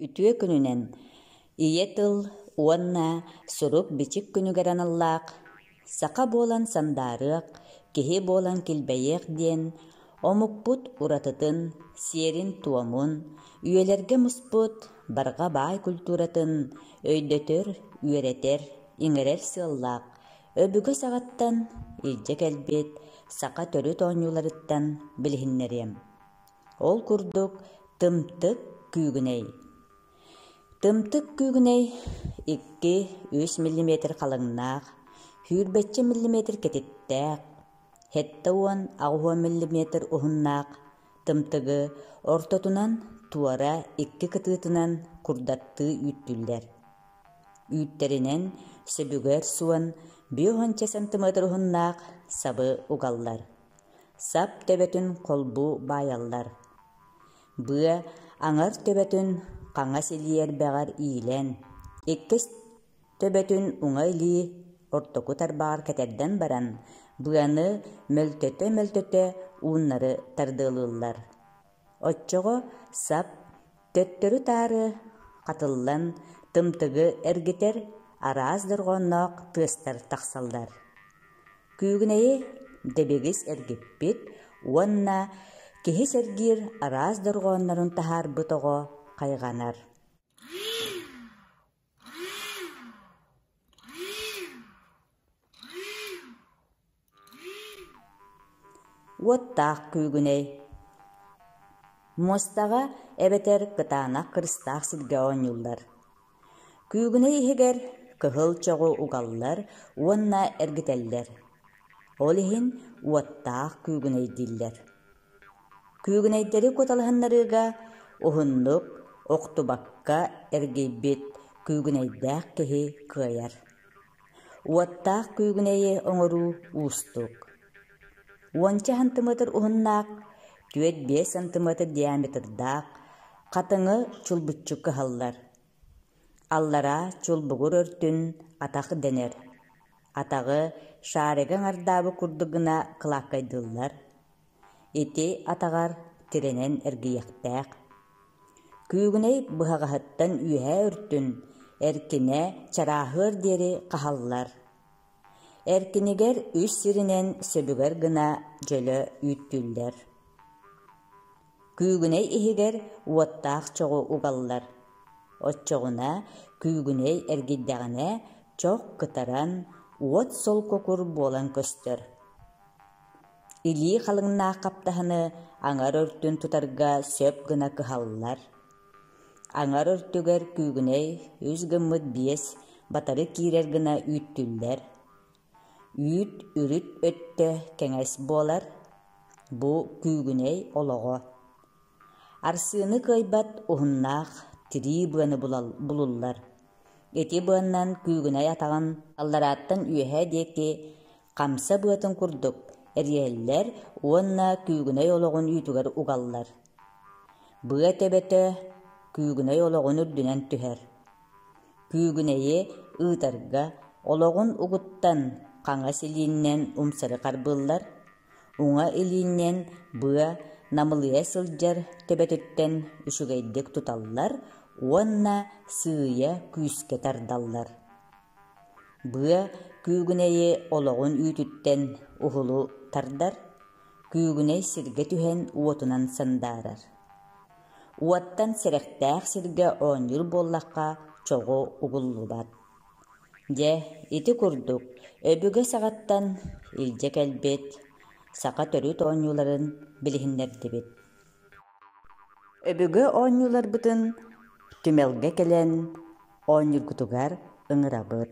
Үтүө күнүнэн Ийэ тыл уонна сурук-бичик күнүгэр аналлаах «Саха буолан сандаарыах, киһи буолан килбэйиэх» диэн омукпут уратытын, сиэрин-туомун, үйэлэргэ муспут барҕа баай культуратын өйдөтөр, үөрэтэр, иҥэрэр сыаллаах өбүгэ саҕаттан илдьэ кэлбит саха төрүт оонньууларыттан билиһиннэриэм. Ол курдук тымтык күүгүнэй. Тымтык күүгүнэй 2-3 миллиметр халыҥнаах, сүүрбэччэ миллиметр кэтиттээх, 70-80 миллиметр уһуннаах тымтыгы ортотунан туора икки кытыытынан курдаттыы үүттүүллэр. Үүттэринэн сөбүгэр суон 50 сантиметр уһуннаах сабы угаллар. Сап төбөтүн холбуу баайаллар. Быа аҥар төбөтүн хаҥас илии эрбэҕэр иилэн, иккис төбөтүн уҥа илии ортоку тарбаҕар кэтэрдэн баран, быаны мөлтөтө-мөлтөтө ууннары тардыалыыллар. Оччоҕо сап төттөрү-таары хатыллан тымтыгы эргитэр араас дорҕоонноох тыастар тахсаллар. Күүгүнэйи дэбигис эргиппит уонна киһи сэргиир араас дорҕооннорун таһаарбыт оҕо хайҕанар. Уоттаах күүгүнэй Муостаҕа эбэтэр кытаанах кырыстаах сиргэ оонньууллар. Күүгүнэй иһигэр кыһыл чоҕу угаллар уонна эргитэллэр. Ол иһин уоттаах күүгүнэй дииллэр. Күүгүнэйдэри куоталаһыннарыыга уһуннук охтубакка эргийбит күүгүнэйдээх киһи кыайар. Уоттаах күүгүнэйи оҥоруу уустук. Уонча сантиметр уһуннаах, 4-5 сантиметр диаметрдаах хатыҥы чулбуччу кыһаллар. Аллараа чулбугур өртүн атах дэнэр. Атаҕы шарига аҥардаабыт курдук гына кылааккайдыыллар. Ити атаҕар тирэнэн эргийиэхтээх. Күүгүнэй быһаҕаһыттан үөһээ өртүн эркинэ чарааһыар диэри хаһаллар. Эркинигэр үс сиринэн сөбүгэр гына дьөлө үүттүүллэр. Күүгүнэй иһигэр уоттаах чоҕу угаллар. Оччоҕуна күүгүнэй эргийдэҕинэ чох кытаран, уот солко кур буолан көстөр. Илии халыҥнаах хаптаһыны аҥар өртүн тутарга сөп гына кыһаллар. Аҥар өртүгэр күүгүнэй үс гыммыт биэс батары киирэр гына үүттүүллэр. Үүт үрүт өттө кэҥэс буолар, бу күүгүнэй олоҕо. Арсыыны кыайбат уһуннаах тирии быаны булуллар. Ити быаннан күүгүнэй атаҕын алларааттан үөһээ диэки хамса быатын курдук эрийэллэр уонна күүгүнэй олоҕун үүтүгэр угаллар. Быа төбөтө күүгүнэй олоҕун үрдүнэн түһэр. Күүгүнэйи ыытарга олоҕун угуттан хаҥас илииннэн умсары харбыыллар, уҥа илииннэн быа намылыйа сылдьар төбөтүттэн үчүгэйдик туталлар уонна сыыйа күүскэ тардаллар. Быа күүгүнэйи олоҕун үүтүттэн уһулу тардар, күүгүнэй сиргэ түһэн уотунан сандаарар. Уоттан сэрэхтээх сиргэ оонньуур буоллахха чоҕу угуллубат. Дьэ, ити курдук өбүгэ саҕаттан илдьэ кэлбит саха төрүт оонньууларын билиһиннэрдибит. Өбүгэ оонньууларбытын түмэлгэ кэлэн оонньуургутугар ыҥырабыт.